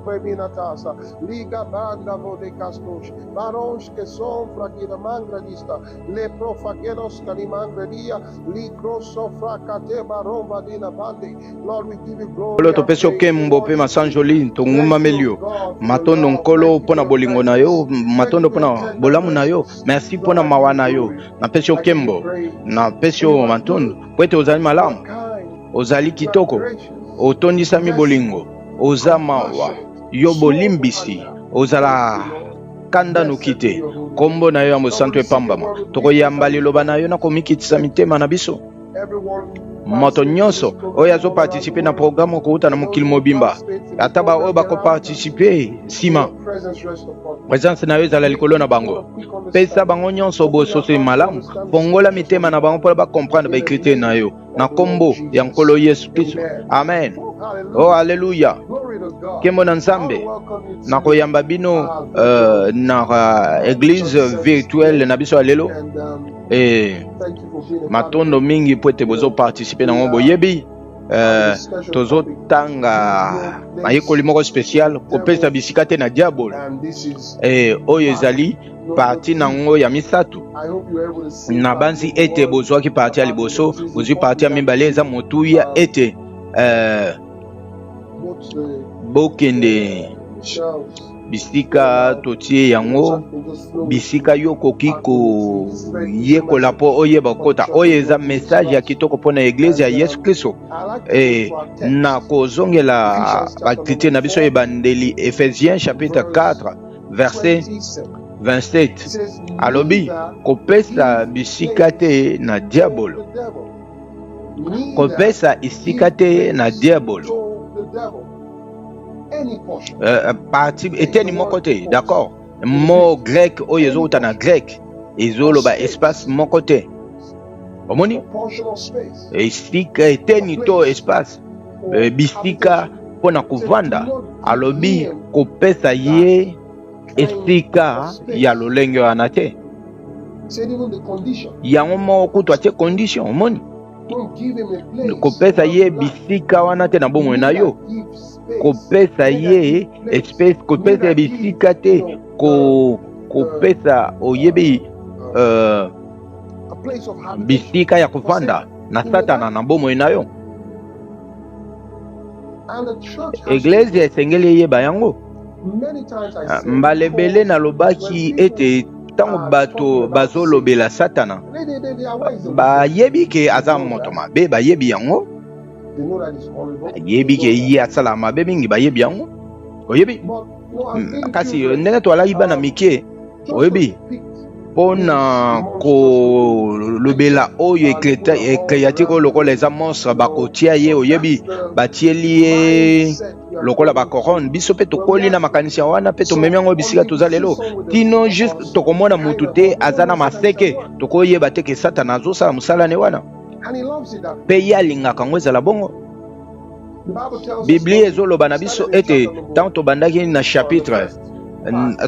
preminatasa, liga banda vode castos, barons che son fragina mangradista, le profagenos canimangredia, li grosso fracate baron vadina bandi. Lord, we give you glory. Nkolo, topesi yo nkembo mpe masanjoli, tongumbameli yo. Matondo Nkolo mpo na bolingo na yo, matondo mpo na bolamu na yo, merci mpo na mawa na yo. Napesi yo nkembo, napesi yo matondo mpo ete ozali malamu, ozali kitoko, otondisami bolingo, oza mawa, yo bolimbisi, ozala kanda noki te. Nkombo na yo ya mosantu epambama. Tokoyamba liloba na yo na komikitisa mitema na biso. Moto nyonso oyo azoparticipe na programme okouta na mokili mobimba, ata baoyo bakoparticipe nsima, presence na yo ezala likolo na bango. Pesa bango nyonso bososoli malamu, fongola mitema na bango mpo bacomprendre baecriture na yo, na nkombo ya Nkolo Yesu Kristo, amen. Oh, alleluya, nkembo na Nzambe. Nakoyamba bino na église virtuelle na biso ya lelo. E matondo mingi mpo ete bozoparticipe nango. Boyebi, tozotanga mayekoli moko spécial, kopesa bisika te na diabolo. E oyo ezali partie nango ya misato. Nabanzi ete bozwaki partie ya liboso, bozwi partie ya mibale. Eza motuya ete bokende bisika totie yango, bisika yo okoki koyekola mpo oyeba kokota. Oyo eza message ya kitoko mpona église ya Yesu Kristo. E na kozongela baécriture na biso ebandeli, Éphésiens chapitre 4 verset 27, alobi: kopesa bisika te na diabolo, kopesa esika te na diabolo, partie eteni moko te. D'accord, mot grec oyo ezowuta na grec ezoloba espace moko te. Omoni, esika, eteni to espace, bisika mpona kovanda. Alobi kopesa ye esika ya lolenge wana te. Yango moko kutu atie condition. Omoni, kopesa ye bisika wana te na bomoi na yo, kopesa ye espace, kopesa ye bisika te, kopesa, oyebi, bisika ya kovanda na Satana na bomoi na yo. Église esengeli eyeba yango. Mbala ebele nalobaki ete ntango bato bazolobela Satana, bayebi ke aza moto mabe, bayebi yango, bayebi ke ye asalaka mabe mingi, bayebi yango, oyebi. Kasi ndenge toalaki bana mike, oyebi, mpona kolobela oyo créature oyo lokola eza monstre, bakotia ye, oyebi, batieli ye lokola bacouronne. Biso mpe tokoli na makanisi ya wana mpe tomemi yango bisika toza lelo. Tino juste tokomona mutu te aza na maseke, tokoyeba te ke Satana azosala mosala ne wana, mpe ye alingaka yango ezala bongo. Biblia ezoloba na biso ete ntango tobandaki na chapitre,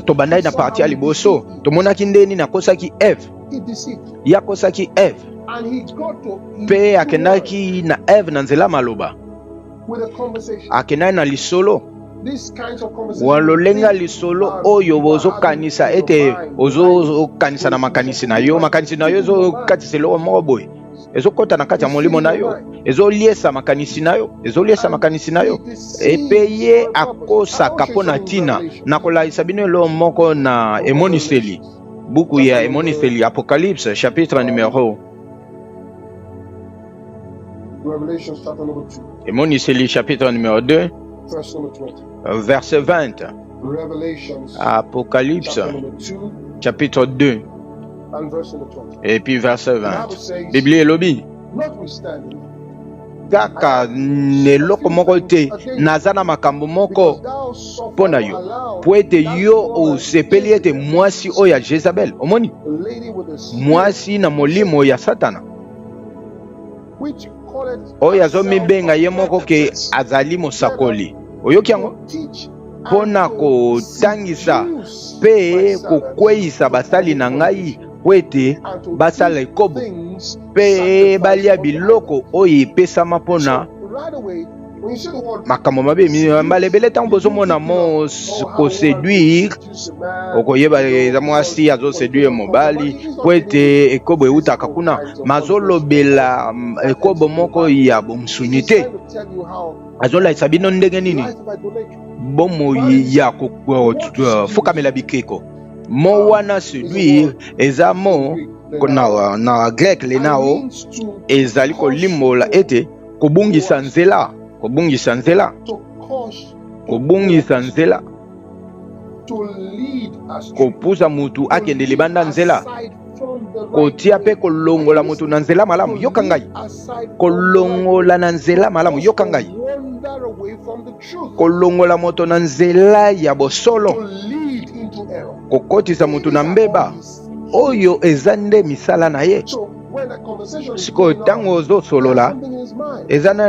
tobandaki na partie ya liboso, tomonaki nde nini akosaki Eve. Ye akosaki Eve mpe akendaki na Eve na nzela maloba, akendaki na lisolo wa lolenga lisolo oyo bozokanisa ete ozokanisa na makanisi na yo. Makanisi na yo ezokatisa eloko moko boye, ezokɔta na kati ya molimo na yo, ezoliesa makanisi na yo, ezoliesa makanisi na yo. Epe ye akosaka mpo na ntina na kolakisa bino eloko moko na Emoniseli, buku ya Emoniseli, Apocalypse chapitre numéro Revelation chapter number 2, Emoniseli chapitre numéro 2, verse number 20. Verset 20. Revelations Apocalypse chapter number 2 chapitre 2 and verse number 20. Et puis verset The 20. Bible says, Biblia elobi: notwithstanding, kaka eloko moko te, naza na makambo moko mpo na yo, po ete yo osepeli ete mwasi oyo ya Jezabel, omoni, mwasi na molimo ya Satana, oyo azomibenga ye moko ke azali mosakoli, oyoki yango, mpo na kotangisa mpe kokweyisa basali na ngai, po ete basala ekobo mpe balia biloko oyo epesama mpona. Makambo mabe mbala ebele ntango bozomona mo koseduire, okoyeba eza mwasi azoseduire mobali mpo ete ekobo eutaka kuna. Mazolobela ekobo moko ya bomsuni te, azolakisa bino ndenge nini bomoi ya kofukamela bikeko. Mo wana seduire eza mo na grec lenao, ezali kolimbola ete kobungisa nzela, kobungisa nzela, kobungisa nzela, kopusa mutu akende libanda nzela, kotia mpe kolongola mutu na nzela malamu. Yoka ngai, kolongola na nzela malamu. Yoka ngai, kolongola moto na nzela ya bosolo, kokotisa mutu na mbeba. Oyo eza nde misala na ye. Sikoyo ntango ozosolola,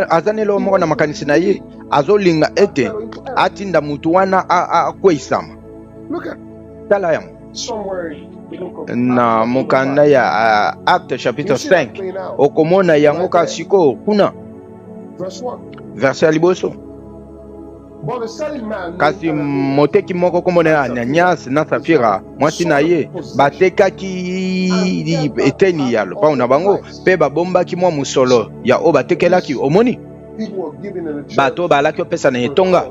aza na eloko moko na makanisi na ye, azolinga ete atinda mutu wana akweisama. Tala yango na mokanda ya Acte chapitre 5, okomona yango kaka sikoyo kuna, verset ya liboso. Kasi moteki moko kombo na ye Ananias na Safira mwasi na ye batekaki eteni ya lopango na bango mpe babombaki mwa mosolo ya oyo batekelaki. Omoni bato oyo balaki opesa na etonga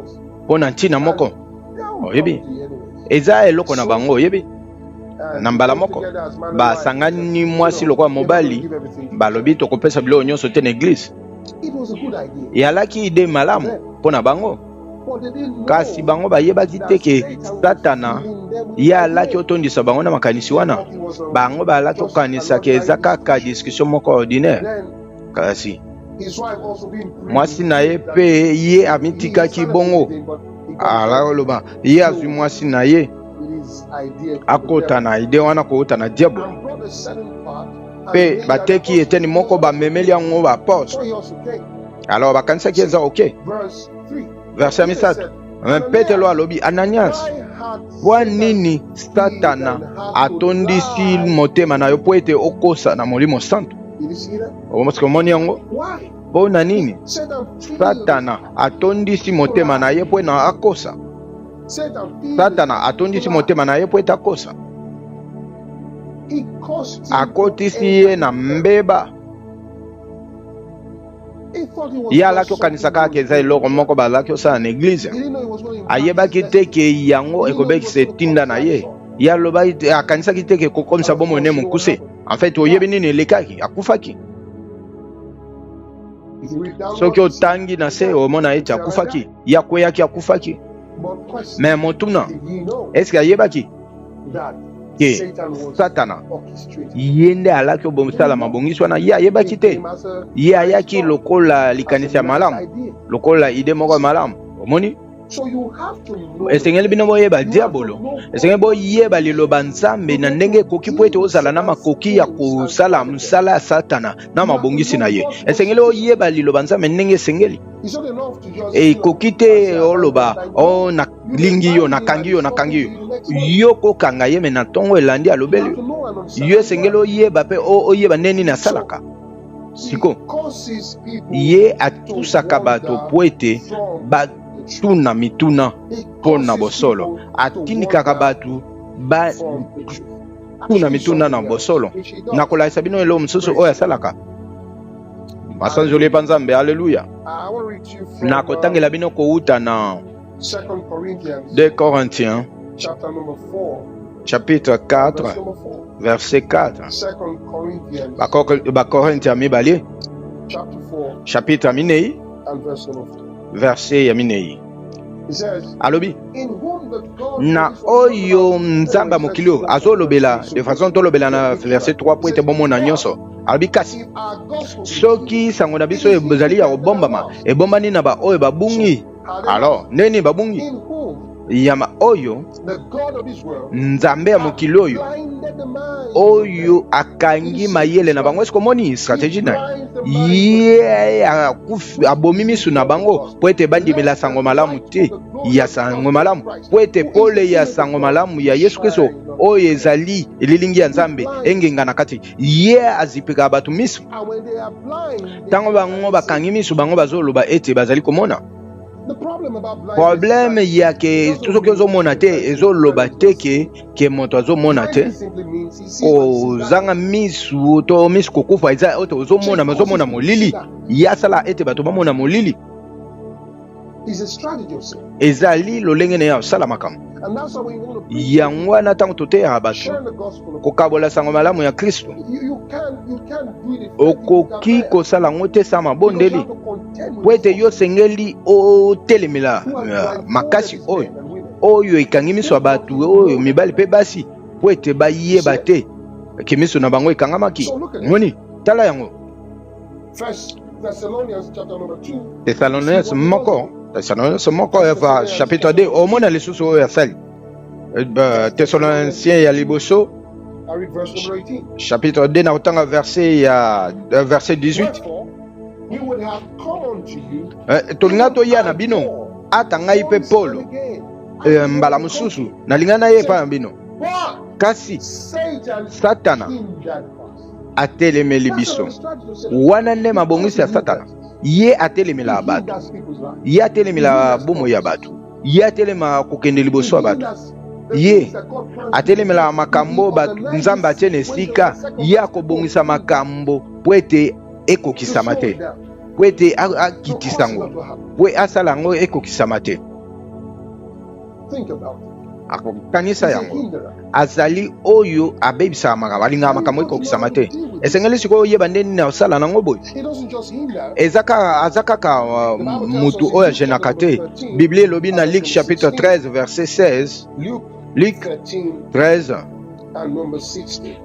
mpo na ntina moko, oyebi eza eloko na bango, oyebi na mbala moko basangani mwasi lokola mobali, balobi tokopesa biloko nyonso te na église. Eyalaki idée malamu mpo na bango, kasi bango bayebaki te ke Satana ye alaki otondisa bango na makanisi wana. Bango balaki kokanisaka eza kaka discussion moko ordinaire, kasi mwasi na ye mpe ye amitikaki bongo. Alaloba ye azwi mwasi na ye akota na idée wana kouta na diable, mpe bateki eteni moko, bamemeli yango baapôtre. Alors bakanisaki eza ok. Verset ya misato, Petelo alobi: "Ananias, mpo nini Satana atondisi motema na yo mpo ete okosa na Molimo Santu?" Omoni yango? Mpo na nini Satana atondisi motema na ye mpo na akosa? Satana atondisi motema na ye mpo ete akosa, akotisi ye na mbeba. Ye alaki okanisa kaka eza eloko moko bazalaki osala na église. Ayebaki te ke yango ekobekisa etinda na ye. Ye alobaki, akanisaki te ke ekokomisa bomoi ne mokuse. En fait, oyebi nini elekaki? Akufaki. Soki otangi na se, omona ete akufaki, ye akweyaki, akufaki. Mais motuna, est-ce ayebaki ke Satana ye nde alaki obosala mabongisi wana? Ye ayebaki te. Ye ayaki lokola likanisi ya malamu, lokola idée moko ya malamu. Omoni, esengeli bino boyeba diabolo, esengeli boyeba liloba Nzambe na ndenge ekoki mpo ete ozala na makoki ya kosala mosala ya Satana na mabongisi na ye. Esengeli oyeba liloba Nzambe ndenge esengeli. Ekoki te oloba: "O, nalingi yo, nakangi yo, nakangi yo." Yo kokanga ye, mais na ntongo elandi alobeli yo. Yo esengeli oyeba mpe oyeba ndenge nini asalaka. Siko ye atusaka bato po ete batuna mituna mpo na bosolo, atindikaka bato batuna mituna na bosolo. Nakolakisa bino eloko mosusu oyo asalaka. Masanzoli epa Nzambe, aleluya! Nakotangela bino kowuta na 2 Corinthiens chapitre 4, verset 4. Bakorinthe ya mibale, chapitre ya minei, verset ya minei. Alobi na oyo Nzambe ya mokili oyo azolobela de façon tolobela na verset 3 po ete bomona nyonso. Alobi: "Kasi soki sango na biso ezali ya kobombama, ebombani na baoyo babungi." Alors ndenge nini babungi? Yama oyo Nzambe ya mokili oyo Oyo akangi mayele na bango. Eske omoni strategie na ye? Abomi misu na bango mpo ete bandimela sango malamu te ya sango malamu, mpo ete pole ya sango malamu ya Yesu Kristo oyo ezali elilingi ya Nzambe engenga na kati. Ye azipikaka bato misu. Ntango bango bakangi misu, bango bazoloba ete bazali komona. Problème ya ke soki ozomona te, ezoloba te ke moto azomona te. Kozanga misu to misu kokufa eza oyo ozomona, me ozomona molili. Ye asala ete bato bamona molili. Ezali lolenge na ye asala makambo. Yango wana ntango toteyaka bato kokabola sango malamu ya Kristo, okoki kosala yango te sa mabondeli, mpo ete yo osengeli otelemela makasi oyo ekangi miso ya bato oyo, mibali mpe basi, mpo ete bayeba te ke miso na bango ekangamaki. Moni, tala yango. Thessaloniens moko eva chapitre 2, omona lisusu oyo asali. Thessaloniciens ya liboso chapitre 2, na kotanga verset ya verset 18. Tolinga toya na bino, ata ngai mpe Polo, mbala mosusu nalinga na ye epai na bino, kasi Satana atelemeli biso. Wana nde mabongisi ya Satana. Ye atelemelaka bato, ye atelemelaka bomoi ya bato, ye atelemaka kokende liboso ya bato, ye atelemelaka makambo bato Nzambe atie na esika. Ye akobongisa makambo po ete ekokisama te, po ete akitisa yango, po asala yango ekokisama te. Akokanisa yango. Azali oyo abebisaka makambo, alingaka makambo ekokisama te. Esengeli sikoyo oyeba nde nini osala nango boye. Eza kaka, aza kaka mutu oyo agenaka te. Biblia elobi na Luc chapitre 13 verset 16, Luc 13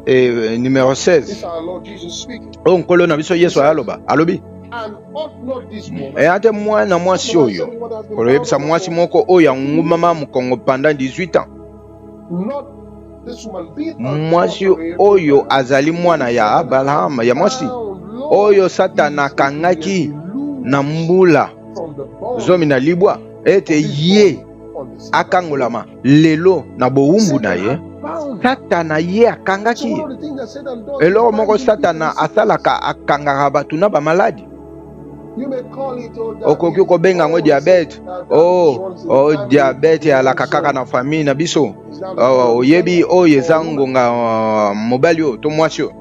et numéro 16, oyo Nkolo na biso Yesu ayaloba, alobi eya te mwana mwasi oyo koloyebisa mwasi moko oyo angumama mokongo pendant 18 ans, mwasi oyo azali mwana ya Abraham ya mwasi oyo Satana akangaki na mbula 19, ete ye akangolama lelo na bowumbu na ye. Satana ye akangaki ye. Eloko moko Satana asalaka, akangaka bato na bamaladi. Okoki kobenga yango diabète. Oh, diabète eyalaka kaka na famille na biso. Oh, oyebi oyo eza ngonga mobali oyo to mwasi oyo.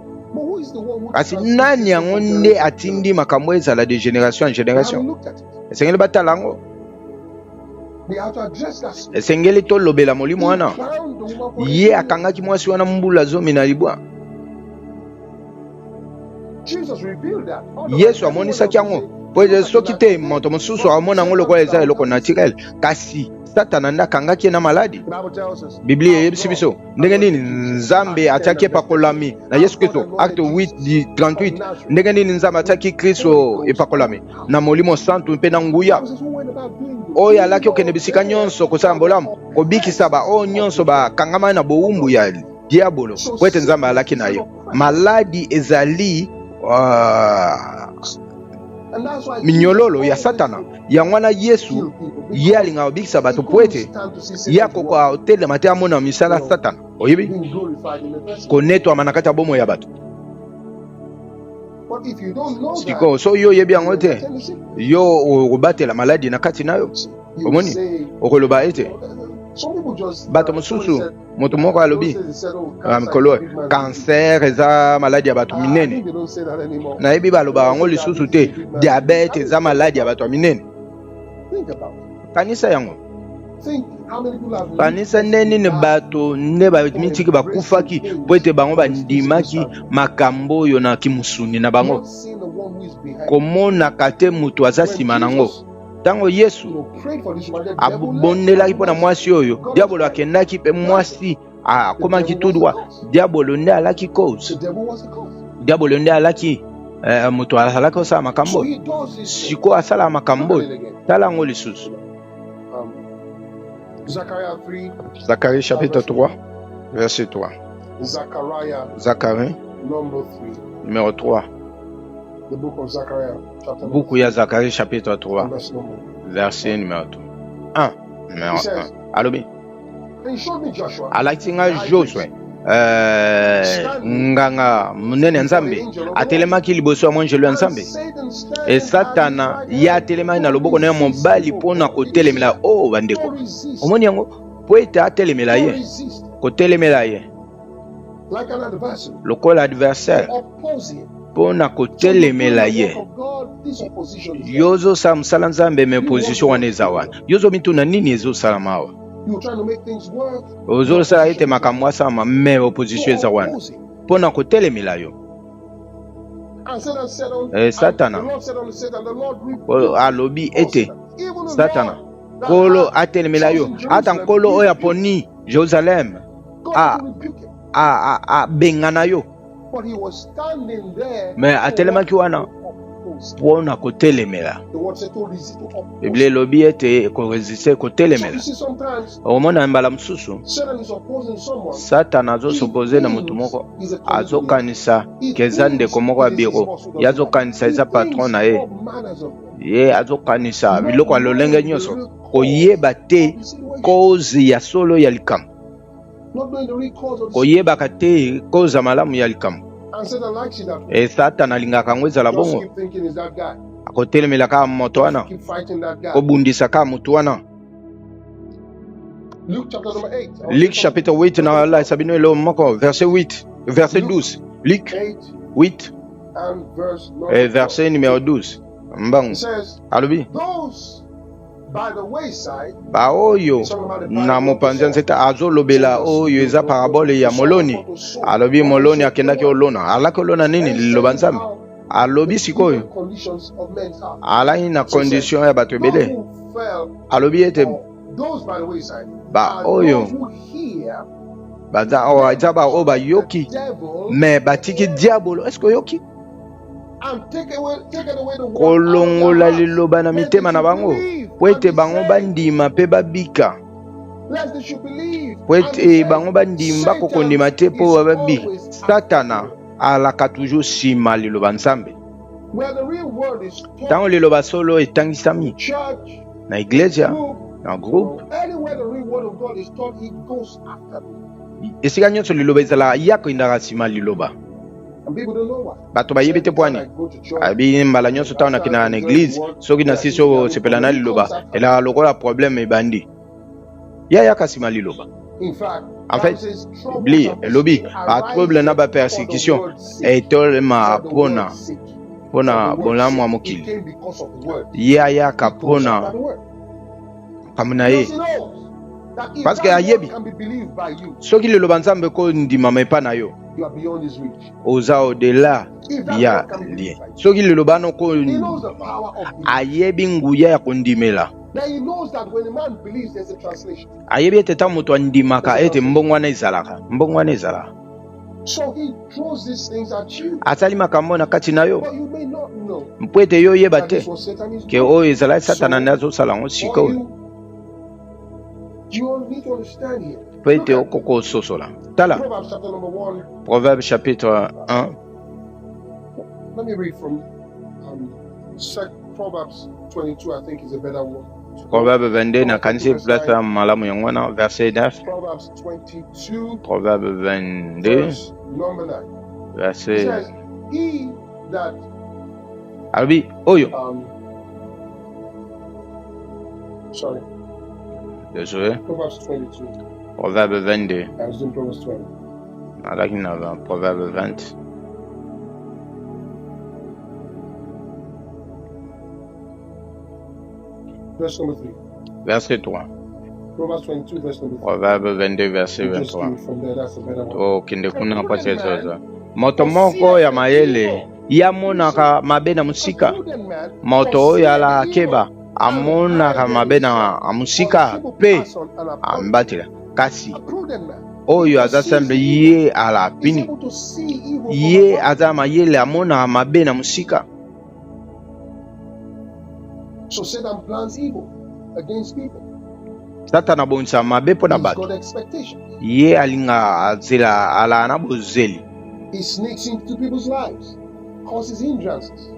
Kasi nani yango nde atindi makambo ezala de génération en génération? Esengeli batala yango, esengeli tolobela molimo wana. Ye akangaki mwasi wana mbula 19. Yesu amonisaki yango, po ete soki te, moto mosusu amona yango lokola eza eloko naturel, kasi Satana nde akangaki ye na maladi. Biblia eyebisi biso ndenge nini Nzambe atiaki epakolami na Yesu Kristo, Acte 8 38, ndenge nini Nzambe atiaki Kristo epakolami na Molimo Santu mpe na nguya, oyo alaki okende bisika nyonso kosala bolamu, kobikisa baoyo nyonso bakangama na bowumbu ya diabolo, po ete Nzambe alaki na ye. Maladi ezali minyololo ya Satana. Yango wana Yesu ye alingaka kobikisa bato, po ete ye akoka otelema te amona misala ya Satana, oyebi, konetwama na kati ya bomoi ya bato. Sikoyo so yo oyebi yango te, yo okobatela maladi na kati na yo. Omoni, okoloba ete bato mosusu, moto moko alobi mikolo, cancer eza maladi ya bato minene. Nayebi balobaka yango lisusu te. Diabète eza maladi ya bato ya minene. Kanisa yango, kanisa nde nini bato nde bamitiki bakufaki mpo ete bango bandimaki makambo oyo na kimusuni na bango, komonaka te moto aza nsima nango. Ntango Yesu abondelaki mpo na mwasi oyo, diabolo akendaki mpe mwasi akomaki tout droit. Diabolo nde alaki cause, diabolo nde alaki moto azalaki kosala makambo oyo. Sikoyo asalaka makambo oyo. Tala yango lisusu, Zacharie chapitre 3 verset 3. Zechariah Zakari number 3. numéro 3. The book of Zechariah chapter number Buku ya Zakari chapitre 3 and verse number verset numéro 3. 1 numéro He says, 1. Alobi And he showed me Joshua, alakisi the nga high Josue priest, standing nganga monene ya before the Nzambe angel of the Lord. atelemaki liboso ya mwanjelo ya And Nzambe. Satan E standing at his Satana right ye hand atelemaki na to loboko na ye resist mobali oh mpo na God. Did you see kotelemela that? o To bandeko resist, omoni yango mpo ete atelemela to ye resist kotelemela ye like an adversary, lokola to adversaire oppose him. mpo na So you're doing kotelemela the work ye. of God, this opposition is Yo there. ozosala mosala Nzambe me You position wonder wana what's eza going wana. on. Yo ozomituna nini ezosalama awa. You're trying to make things work, the Ozosala ete opposition is there. makambo asalama me To opposition eza wana oppose him. mpo na kotelemela yo. And Satan said on Eh, and the Satana Lord said unto Satan, the Lord oyo rebuked alobi oh ete Satan. Even the Satana Lord that nkolo had atelemela yo chosen ata Jerusalem nkolo oyo rebuked aponi Jerusalem God had to rebuke him. abengana yo But he was standing there me to what? atelemaki To wana oppose him. mpo na kotelemela. The word said to resist, to oppose Biblia him. elobi ete koresiste So you kotelemela. see, sometimes Okomona mbala mosusu Satan is opposing someone. Satana He azosopose na motu thinks moko he's a colleague of his. azokanisa He ke eza thinks ndeko moko ya it is his biro boss who ye doesn't like. azokanisa He eza patron thinks na ye all manners of things, ye azokanisa not biloko ya lolenge knowing the nyonso real cause koyeba te of the situation. cause ya solo ya likambo Not knowing the real cause of the koyebaka situation. te cause ya malamu ya likambo. And Satan likes it that way. E Satana alingaka yango ezala Just bongo keep thinking is that guy. akotelemela kaka moto Just wana keep fighting that guy. kobundisa kaka moto wana. Luke chapter number 8. I will Luc say something. chapitre 8 Verse na number 12. lalisa bino eloko moko verset 8 verset Luke 12 Luc 8 8 and verse number 12. verset numéro 12 It mbangu says, alobi Those by the wayside, baoyo he's talking about the na parable of the mopanzi ya sower. nzete He azolobela said, oyo the, eza the, the, parabole the ya sower was moloni going to sow. alobi What to moloni sow? The akendaki word. olona alaki olona nini And he's liloba telling nzambe how alobi the sikoyo different conditions of men's heart. alaki na So he said, condition ya bato those ebele who fell alobi ete or those by the wayside are baoyo those who hear, baza oyo eza then baoyo the bayoki devil me batiki diabolo eske oyoki and take away taken away the word out of their kolongola hearts, liloba na lest they mitema na should bango believe po and ete be bango saved. bandima mpe babika Lest they should believe po and be ete saved. bango bandima Satan bakokondima te mpo is babika. always after the Satana word. alaka toujours nsima liloba nzambe. Where the real word is Ntango taught, liloba solo etangisami church, na iglesia group, na groupe anywhere the real word of God is taught, he goes after it. esika nyonso liloba ezalaka ye akendaka nsima liloba. And people don't know why. Bato Say bayebi te every mpo time ani I go to church, abi mbala nyonso ntango after I've nakendaka na enjoyed the eglize word, soki there nasisi seems to be oyo having osepela problem. na He liloba comes after elaka it. lokola problème ebandi ye ayaka nsima liloba. In fact, En Bible fait says troubles biblia and elobi persecution batrouble na ariseth for the bapersecution word's sake. etolema For the mpona word's sake. For mpona the word's bolamu ya sake. It mokili came because of the word. ye ayaka He goes mpona after the word. makambo na ye Because he knows that if parce que that word ayebi can be believed by you, soki liloba nzambe ekondimama epa na yo you are beyond his reach. oza au-delà If that ya word can be lien believed by you, soki liloba wana he knows the okondimama power of belief. ayebi nguya ya kondimela Then he knows that when a man believes, there's a translation. ayebi ete ntango moto andimaka There's a ete translation. mbongo wana ezalaka mbongo wana ezalaka So he throws these things at you. asali makambo na kati na yo But you may not know mpo ete yo oyeba that te this was Satan is ke doing. oyo ezalaki satana nde So, azosala yango or sikoyo you need to understand here. mpo Look ete at okoka kososola tala Proverbs chapter number 1. Proverbe chapitre 1 Let me read from Proverbs 22, I think is a better one to go. Proverbe 22 Proverbs 22, nakanisi verse place 9. ya malamu yango wana verset 9 Proverbs 22, Proverbe 22 verse number 9. It verset says, He that, alobi oyo sorry, désolé Proverbs 22. Proverbe 22 I was doing Proverbs 20. nalaki na Proverbe 20 Verse number 3. verset 3 Proverbs 22, verse number 3. Proverbe 22 verset We'll just 23 do it from there. That's a better one. tokende A kuna na mpasi prudent man ezoza moto moko foreseeth ya the mayele evil. ye You amonaka see, mabe na a mosika prudent man moto oyo foreseeth alaka the keba evil and amonaka hideth mabe na himself. But a mosika simple mpe person and a punishment. ambatela kasi A prudent man, he oyo aza foresees simple the evil. ye ala He's pini able to see evil from ye afar. aza mayele amonaka mabe na mosika So Satan plans evil against people. Satana abongisaka mabe mpo na He's bato. got expectations. Ye alinga azela alaa na bozeli. He sneaks into people's lives, causes hindrances.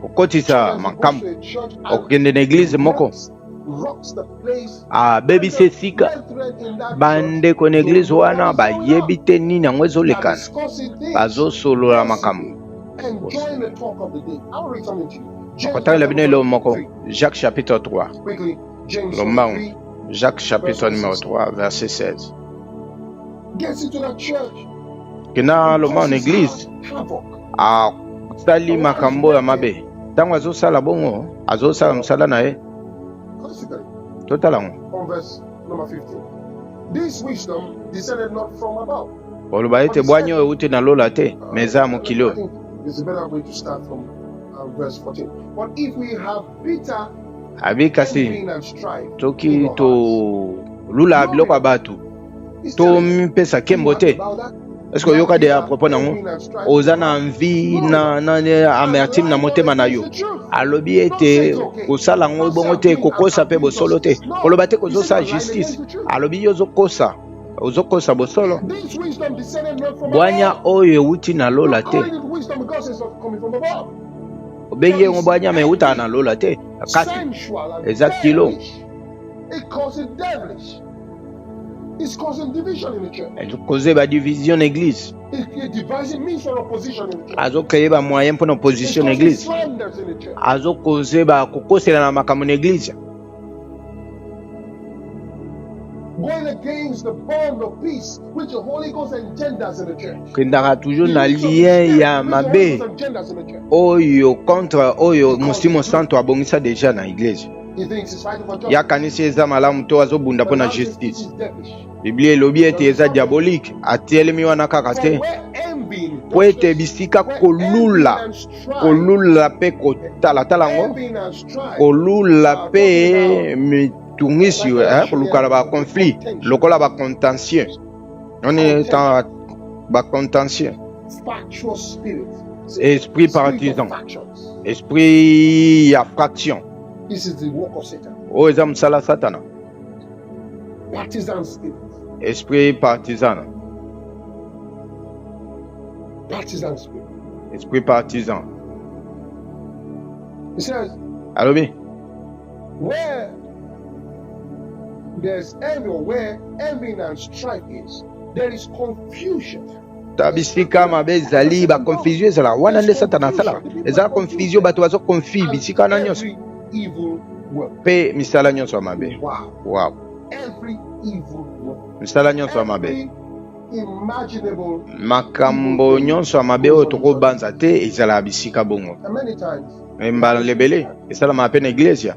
Kokotisa Sometimes he goes makambo, to a church and okokende na eglize moko, rocks, rocks the place, and abebisi the esika. brethren in that church Bandeko na don't eglize know what wana is going bayebi on. te nini yango They are ezolekana, discussing things, bazosolola makambo. gossiping, enjoying the talk of the day. I'll read something to you. James Nakotangela chapter bino number eloko moko, 3. Jacques chapitre 3, Quickly, James number lombango, 3, Jacques verse chapitre number numéro 16. 3, verset 16. Gets into that church Kenda and lombango na causes eglize, havoc. asali And while he's makambo ya working, mabe. Ntango azosala bongo, azosala well, mosala na ye. let's look at it. Totala yango. From verse number 15. This wisdom descended not from above, Koloba but ete is bwanya oyo earthly. euti na lola te, me eza ya mokili I oyo. think it's a better way to start from verse 14. But if we have bitter Abi kasi envying and strife in soki our hearts, tolula biloko glory ya bato, is telling them, tomipesa you nkembo heard te. about that? Est-ce You have oyoka de bitter propos nango? envying and strife in Oza your na heart. envie Glory na, that. na And amertume na lie not motema na against yo. the truth. Alobi Don't say ete it's okay. kosala yango Don't say bongo I'm te, doing, I'm, kokosa I'm mpe doing bosolo te. justice. No. Koloba te He said kozosala you're lying justice. against the truth. Alobi yo ozokosa, ozokosa bosolo. This wisdom descended not from Bwanya above. oyo euti na lola You're te. calling it wisdom because it's not coming from above. But Obengi yango it's bwanya me eutaka na earthly, lola te. Kasi sensual, and eza kilo. devilish. It causes devilish. It's causing division in the church. Ezokoze ba division na eglise. It devising means for opposition in the church. Azocreye ba moyen mpona It's opposition na causing eglise. slanders in the church. Azokoze ba kokosela na makambo na eglise. Going against the bond of peace which the Holy Ghost engenders in the church. Kendaka toujours The na unity of the lien Spirit ya which the Holy mabe Ghost engenders in the church. oyo contre oyo He calls Molimo it good. Santo abongisa deja na eglise. He thinks he's fighting for Ye justice. akanisi eza malamu to azobunda But the mpo na Bible says it justice. is devilish. Biblia elobi ete There is eza something. diabolique, atelemi wana kaka For te. where envying, Po watch ete this, bisika where envying kolula, and strife, kolula mpe kotalatala yango, envying and strife kolula are talking about mpe mitungisi, like eh, koluka na actually ba conflit contention, lokola ba contentieux. Oni contention, ba contentieux, factual spirit, esprit spirit of partisan, factions. esprit ya fraction. This is the work of Satan. Oyo eza mosala Satana, Partisan spirit, esprit partisan, partisan spirit. esprit partisan. He says, Alobi where there's envy, or where envy and strife is, there is confusion. Ta bisika mabe ezali That's ba Satan does. confusion ezalaka wana There's nde Satana confusion. asalaka. The people Ezala are confusion, confused. bato bazo confie And bisika wana nyonso every evil work. mpe misala nyonso ya mabe. Wow. Wow, Every evil work. misala nyonso ya mabe, Every imaginable evil makambo thing nyonso ya mabe goes oyo on in churches. tokobanza te ezalaka bisika bongo. And many times it Mbala happens in lebele church. esalamaka mpe na eglise.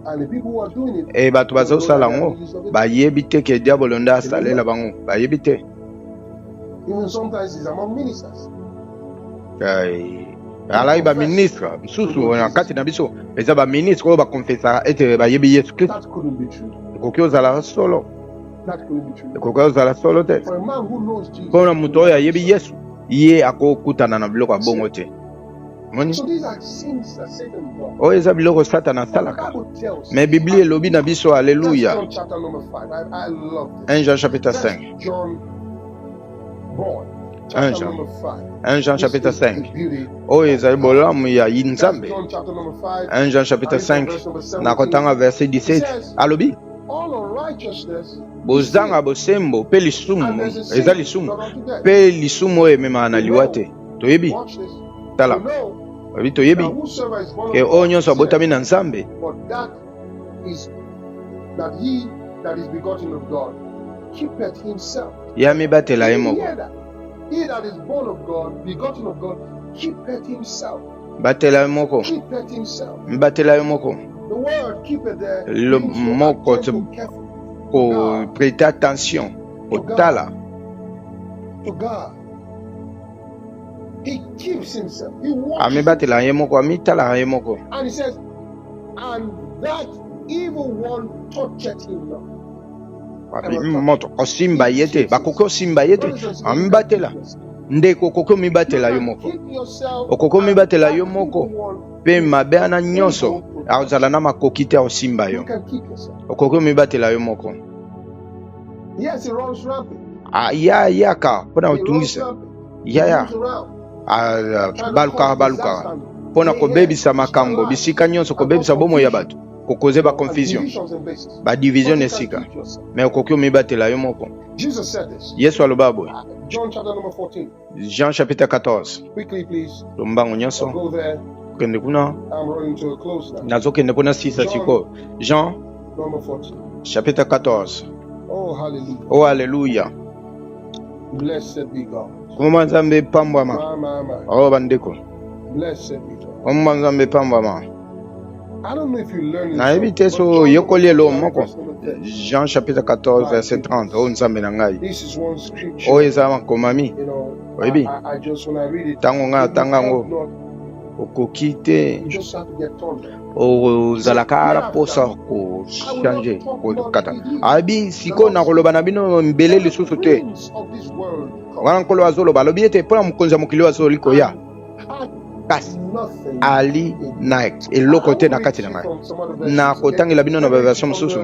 And the people who are doing it E bato don't know bazosala that they are yango the use of it. bayebi te ke diabolo nde They don't asalela know. bango, bayebi te. Even sometimes it's among ministers. Ai, They alaki confess baministre to mosusu know na Jesus. kati na biso eza baministre oyo bakonfesaka ete bayebi Yesu Kristo. That couldn't be true. Ekoki ozala solo, That couldn't be true. ekoki ozala solo te. For a man who knows Jesus, Mpona he moto will oyo never ayebi serve. Yesu, ye akokutana na biloko ya See? bongo te. Moni So these are sins that Satan does. oyo eza biloko Satana But the asalaka. Bible tells Me us, Biblia elobi na biso, First aleluya. John chapter number 5. I love this. 1 Jean chapitre First 5. John boy, 1 chapter Jean. number 5. 1 Jean This chapitre is the 5. beauty Oyo of ezali God. bolamu ya First Nzambe. John chapter number 5, 1 Jean I chapitre read from 5 verse number na 17. kotanga verset He 17 says, alobi all unrighteousness is bozanga sin, bosembo mpe and lisumu there's a eza sin lisumu not unto death. mpe lisumu oyo ememaka na We liwa know, te. Toyebi, watch this, we tala, know oyebi, toyebi that whosoever is born ke of oyo God nyonso abotami sinneth, na Nzambe but that is that he that is begotten of God keepeth himself. ye amibatela ye Did you moko. hear that? He that is born of God, begotten of God, keepeth himself. Batela ye moko, Keepeth himself. mibatela ye moko. The word keepeth there Lo means to moko attend to carefully, to guard, koprete attention, to guard, kotala. to guard. He keeps himself. He watches Amibatela himself. ye moko, amitalaka ye moko. And he says, and that evil one toucheth him not. Abi Cannot touch moto him. kosimba He ye te, keeps bakoki himself. osimba ye te, Brothers and sisters, you can keep amibatela. yourself. Ndeko okoki You omibatela yo can moko, keep yourself okoki and omibatela that yo moko evil one mpe is mabe wana nyonso able to Akozala na makoki te ya kosimba yo. Okoki omibatela yo moko. Ah, ya yaka mpo na kotungisa yaya balukaka balukaka mpo na kobebisa makambo bisika nyonso, kobebisa bomoi ya bato, kokoze ba confusion, ba division na esika, me okoki omibatela yo moko. Yesu aloba boye, Jean chapitre 14, lombango nyonso kende kuna, nazokende mpo nasisa sikoyo. Jean chapitre 14. Oh, alleluya! Komoma Nzambe epambwama. Oh bandeko, komoma Nzambe epambwama. Nayebi te so oyekoli eloko moko. Jean chapitre 14 verset 30. Oyo Nzambe na ngai, oyo eza makomami. Oyebi, ntango ngai natanga yango, okoki te ozalaka na mposa kochange kokata. Ayebi sikoyo nakoloba na bino mbele lisusu te. Wana Nkolo azoloba, alobi ete mpo na mokonzi ya mokili oyo azoli koya, kasi ali na eloko te na kati na ngai. Nakotangela bino na baversion mosusu.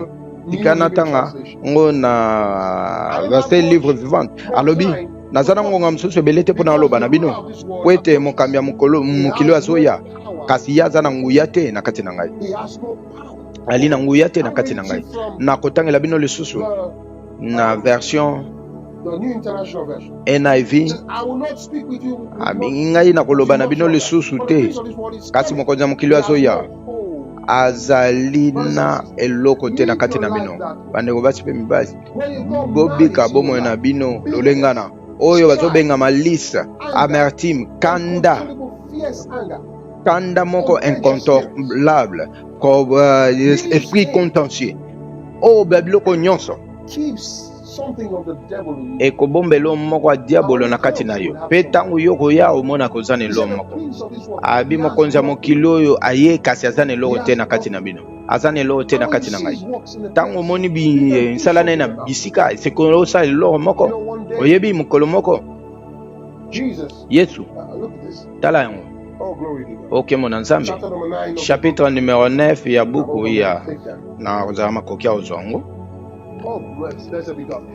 Tika natanga ngo na verset Livre Vivante. Alobi, naza na ngonga mosusu ebele te mpo na aloba na bino, po ete mokambi ya mokili oyo azoya, kasi ye aza na nguya te na kati na ngai. Ali na nguya te na kati na ngai. Nakotangela bino lisusu na version NIV. Abingi ngai na koloba na bino lisusu te, kasi mokonzi ya mokili azoya, azali na eloko te na kati na bino. Bandeko basi mpe mibali, bobika bomoi na bino lolengana oyo bazobenga malice, amertume, kanda, kanda moko incontrôlable, esprit contentieux, oyo babiloko nyonso ekobomba eloko moko ya diabolo na kati na yo. Mpe ntango yo koya, omonaka oza na eloko moko. Abi mokonzi ya mokili oyo aye, kasi aza na eloko te na kati na bino, aza na eloko te na kati na ngai. Ntango omoni misala na ye na bisika, esekoli osala eloko moko. Oyebi, mokolo moko Yesu, tala yango, okembo na Nzambe. Chapitre numero 9 ya buku ya, na kozala makoki ya kozwa yango.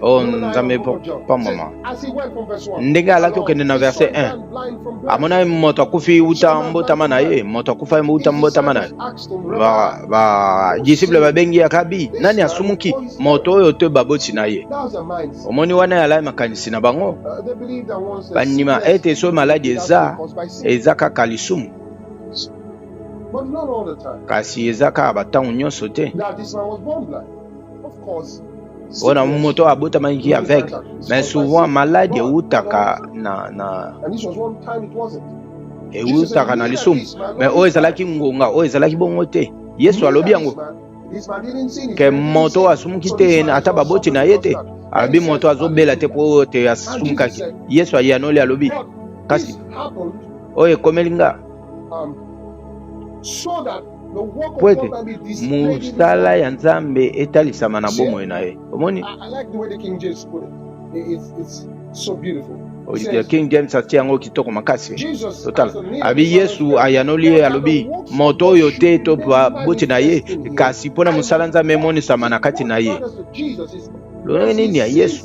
Oh Nzambe pambama. Ndenge alaki okende na verset 1, amonaki moto akufi uta mbotama na ye, moto akufa uta mbotama na ye. Badisiple babengi ya kabi, nani asumuki, moto oyo to baboti na ye? Omoni, wana alaki makanisi na bango. Bandima ete so maladi eza kaka lisumu, kasi eza kaka batango nyonso te. Wana moto abotamaki aveugle, mais souvent maladi eutaka na lisumu, mais oyo ezalaki ngonga oyo ezalaki bongo te. Yesu alobi yango ke moto oyo asumuki te, ata baboti na ye te. Alobi moto azobela te mpo oyo te asumukaki. Yesu ayanoli, alobi, kasi oyo ekomeli nga po ete mosala ya Nzambe etalisama na bomoi na ye. Omoni, King James atie yango kitoko makasi. Totala, abi Yesu ayanoli ye, alobi, moto oyo te to baboti na ye, kasi mpo na mosala Nzambe emonisama na kati na ye. Lolenge nini ya Yesu,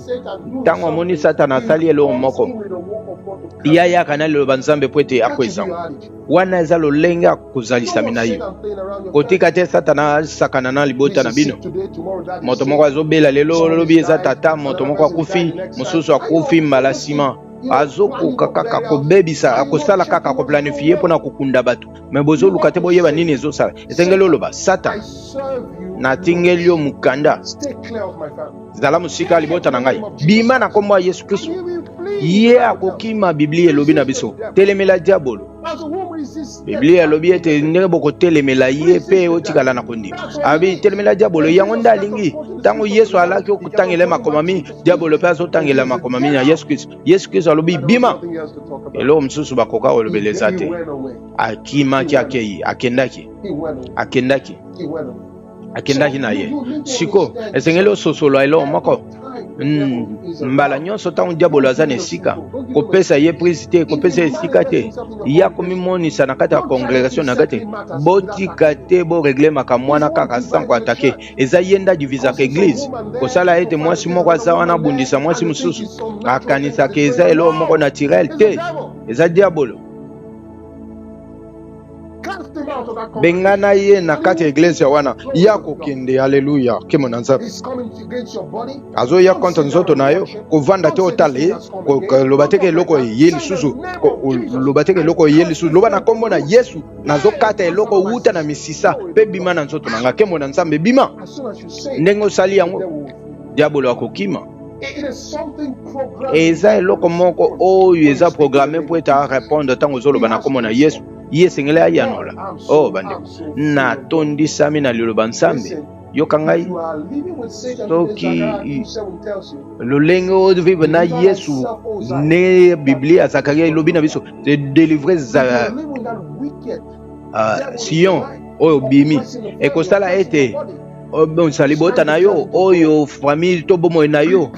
ntango amoni Satana asali eloko moko, ye ayaka na liloba Nzambe mpo ete akweza yango. Wana eza lolenge ya kozalisami na yo. Kotika te Satana asakana na libota na bino. Moto moko azobela lelo, lobi eza tata, moto moko akufi, mosusu akufi mbala nsima. Azokoka kaka kobebisa, akosala kaka koplanifie mpona kokunda bato, me bozoluka te boyeba nini ezosala. Esengeli oloba, Satana, natingeli yo mokanda, zala mosika ya libota na ngai, bima na nkombo ya Yesu Kristo. Ye akokima. Biblia elobi na biso, telemela diabolo. Biblia elobi ete ndenge bokotelemela ye mpe otikala na kondima. Abi telemela diabolo, yango nde alingi. Ntango Yesu alaki okotangela makomami, diabolo mpe azotangela makomami na Yesu Kristo. Yesu Kristo alobi, bima. Eloko mosusu bakoka kolobela eza te. Akimaki, akei, akendaki, akendaki, akendaki na ye. Siko esengeli ososola eloko moko. Mbala nyonso ntango diabolo aza na esika, kopesa ye prise te, kopesa ye esika te, ye akomimonisa na kati ya congregation na kati. Botika te boregle makambo wana kaka sans koatake. Eza ye nde adivisaka eglise, kosala ete mwasi moko aza wana abundisa mwasi mosusu, akanisaka eza eloko moko naturel te, eza diabolo. Bengana ye na kati ya eglise wana, ye akokende. Aleluya, nkembo na Nzambe. Azoya contre nzoto na yo, kovanda te otala ye, koloba te ke eloko eye lisusu, koloba te ke eloko eye lisusu. Loba na nkombo na Yesu, nazokata eloko wuta na misisa mpe bima na nzoto na nga. Nkembo na Nzambe, bima. Ndenge osali yango, diabolo akokima. Eza eloko moko oyo eza programme mpo ete arepondre ntango ozoloba na nkombo na Yesu, ye esengeli ayanola. Oh bandeko, natondisami na liloba Nzambe. Yoka ngai, soki lolenge oyo vivre na Yesu ne Biblia Zakaria elobi na biso delivre za Sion oyo obimi, ekosala ete obongisa libota na yo, oyo famille to bomoi na yo.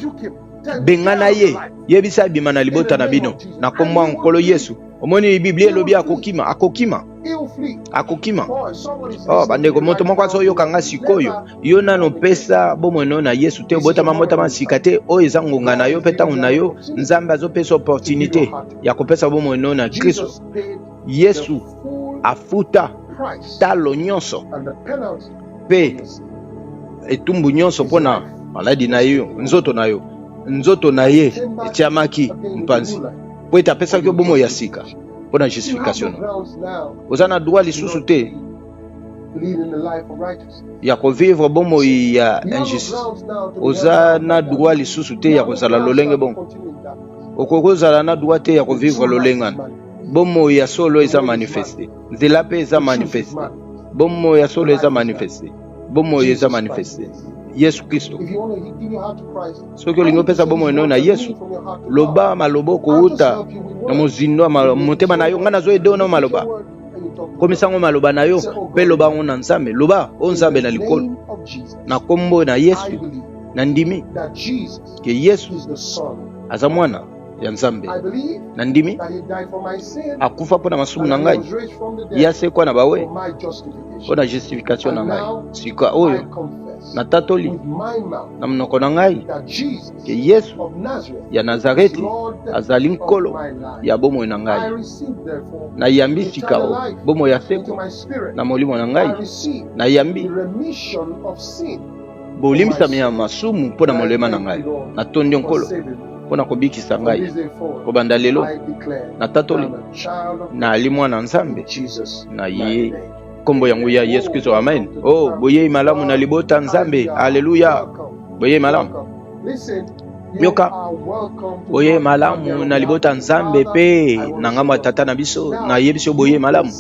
Bengana ye, yebisa abima na libota na bino na nkombo ya Nkolo Yesu. Omoni, Biblia elobi akokima, akokima, akokima. Oh bandeko, moto moko azoyoka nga sikoyo, yo nano pesa bomoi no na Yesu te, obotama mbotama sika te, oyo eza ngonga na yo mpe ntango na yo. Nzambe azopesa opportunité ya kopesa bomoi no na Kristo. Yesu afuta talo nyonso mpe etumbu nyonso mpo na maladi na yo, nzoto na yo, nzoto na ye etiamaki mpanzi mpo ete apesaki yo bomoi ya sika mpo na justification. Oza na droit lisusu te ya kovivre bomoi ya injustice, oza na droit lisusu te ya kozala lolenge bongo, okoki kozala na droit te ya kovivre lolenge wana. Bomoi ya solo eza manifeste, nzela mpe eza manifeste. Bomoi ya solo eza manifeste, bomoi eza manifeste, Yesu Kristo. Soki olingi opesa bomoi no na Yesu, loba maloba okouta na mozindo ya motema na yo. Ngai nazoyede na maloba, komisa yango maloba na yo mpe loba yango na Nzambe. Loba: o Nzambe na likolo, na nkombo na Yesu, nandimi ke Yesu aza mwana ya Nzambe. Nandimi akufa mpo na masumu na ngai, ye asekwa na bawe mpo na justification na ngai. Sika oyo natatoli na monoko na ngai ke Yesu ya Nazareti azali Nkolo ya bomoi na ngai. Nayambi sika o bomoi ya seko na molimo na ngai, nayambi bolimbisami ya masumu mpo na molema na ngai. Natondi Nkolo mpo na kobikisa ngai. Kobanda lelo, natatoli naali mwana Nzambe na ye nkombo yango ya Yesu Kristo. Amen. Oh, boyei malamu na libota Nzambe. Aleluya, boyei malamu. Yoka, boyei malamu na libota Nzambe mpe na ngambo ya Tata na biso. Nayebi yo, boyei malamu.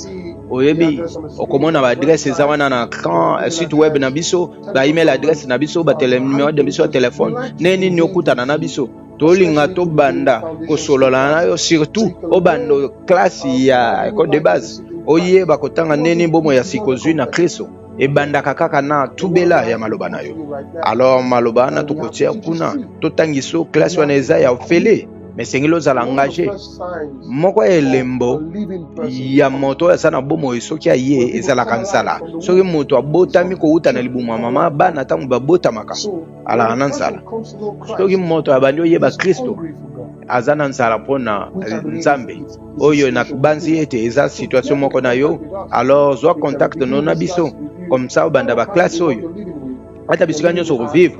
Oyebi, okomona baadresse eza wana na écran, site web na biso, baemail adresse na biso, banuméro na biso ya telefone. Nde nini okutana na biso, tolinga tobanda kosolola na yo, surtout obanda classe ya école de base, oyeba kotanga ndeni bomoi ya sika ozwi na Kristo ebandaka kaka na tubela ya maloba na yo. Alors maloba wana tokotia kuna, totangiso classe wana eza ya ofele, mais esengeli ozala engagé. Moko ya elembo ya moto oyo aza na bomoi soki aye ezalaka nzala. Soki moto abotami kowuta na libumu ya mama, bana ntango babotamaka alaka na nzala. Soki moto abandi oyeba Kristo, aza na nzala mpona Nzambe. Oyo nabanzi ete eza situation moko na yo, alors zwa contact no na biso, comme ça obanda baclasse oyo. Ata bisika nyonso okovivre,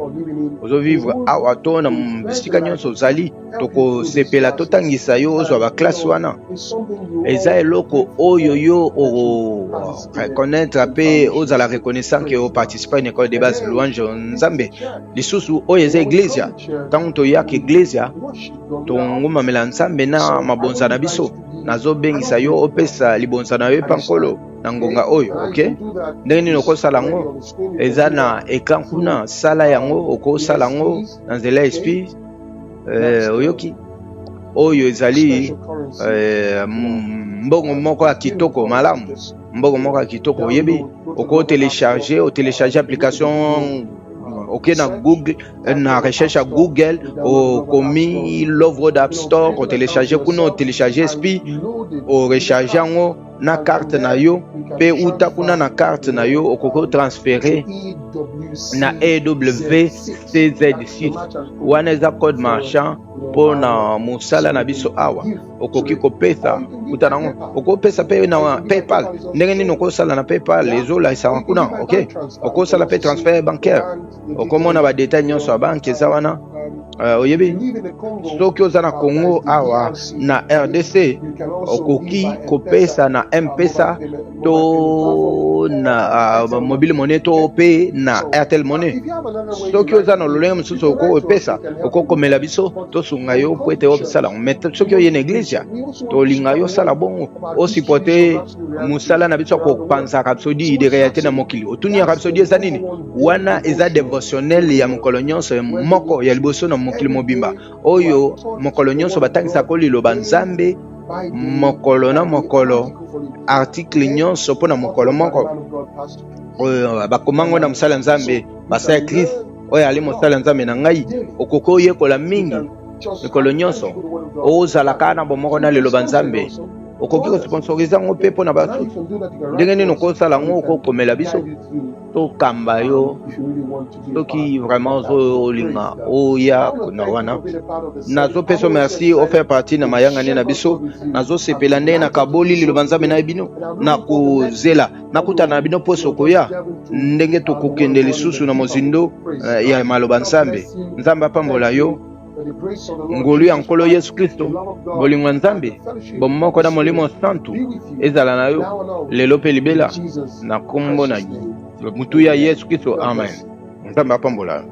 ozovivre awa to na bisika nyonso ozali, tokosepela totangisa yo, ozwa baclasse wana. Eza eloko oyo yo oreconnaître mpe ozala reconnaissant ke oparticipe une école de base. Louange Nzambe. Lisusu, oyo eza eglesia. Ntango toyaka eglesia, tongumamela Nzambe na mabonza na biso. Nazobengisa yo opesa libonza na yo epa Nkolo na ngonga oyo. Ok, ndenge nini okosala yango? Eza na écran kuna, sala yango. Okosala yango na nzela ya esprit. Oyoki, oyo ezali mbongo moko ya kitoko malamu, mbongo moko ya kitoko. Oyebi, okotélécharge, otélécharge application. Oke na Google, na recherche ya Google, okomi Love Road App Store, otelecharge kuna, otelecharge spi, orecharge yango na carte na yo, mpe uta kuna na carte na yo okoki otransfere na EWCZ6. Wana eza code marchand mpo na mosala na biso awa. Okoki kopesa uta nango, okopesa mpe na PayPal. Ndenge nini okosala na PayPal ezolakisaka kuna. Ok, okosala mpe transfert bancaire, okomona badetail nyonso ya banke eza wana. Oyebi, soki oza na Congo awa na RDC, okoki kopesa na M-Pesa to na mobile money to mpe na Airtel Money. Soki oza na lolenge mosusu okopesa, okokomela biso, tosunga yo po ete osala yango. Mais soki oye na eglise, tolinga yo osala bongo, osupporte mosala na biso ya kopanza Rhapsodie de réalité na mokili. Otuni ya Rhapsodie eza nini? Wana eza devotionnel ya mokolo nyonso, moko ya liboso na mokili mobimba, oyo mokolo nyonso batangisaka liloba Nzambe mokolo na mokolo, article nyonso mpo na mokolo moko oyo bakomango na mosala ya Nzambe, basala ya Christ oyo ali mosala ya Nzambe na ngai. Okoki oyekola mingi mikolo nyonso, ozalaka na bomoko na liloba Nzambe. Okoki kosponsorize yango mpe mpo na basusu. Ndenge nini okosala yango? Okokomela biso, tokamba yo soki vraiment ozolinga oya na wana. Nazopesa merci ofaire partie na mayangani na biso. Nazosepela ndenge nakaboli liloba Nzambe na bino. Nakozela nakutana na bino poso koya, ndenge tokokende lisusu na mozindo ya maloba Nzambe. Nzambe apambola yo. Ngolu ya Nkolo Yesu Kristo, bolingo ya Nzambe, bomoko na Molimo Santu ezala na yo lelo mpe libela, na nkombo na mutu ya Yesu Kristo, amen. Nzambe apambola yo.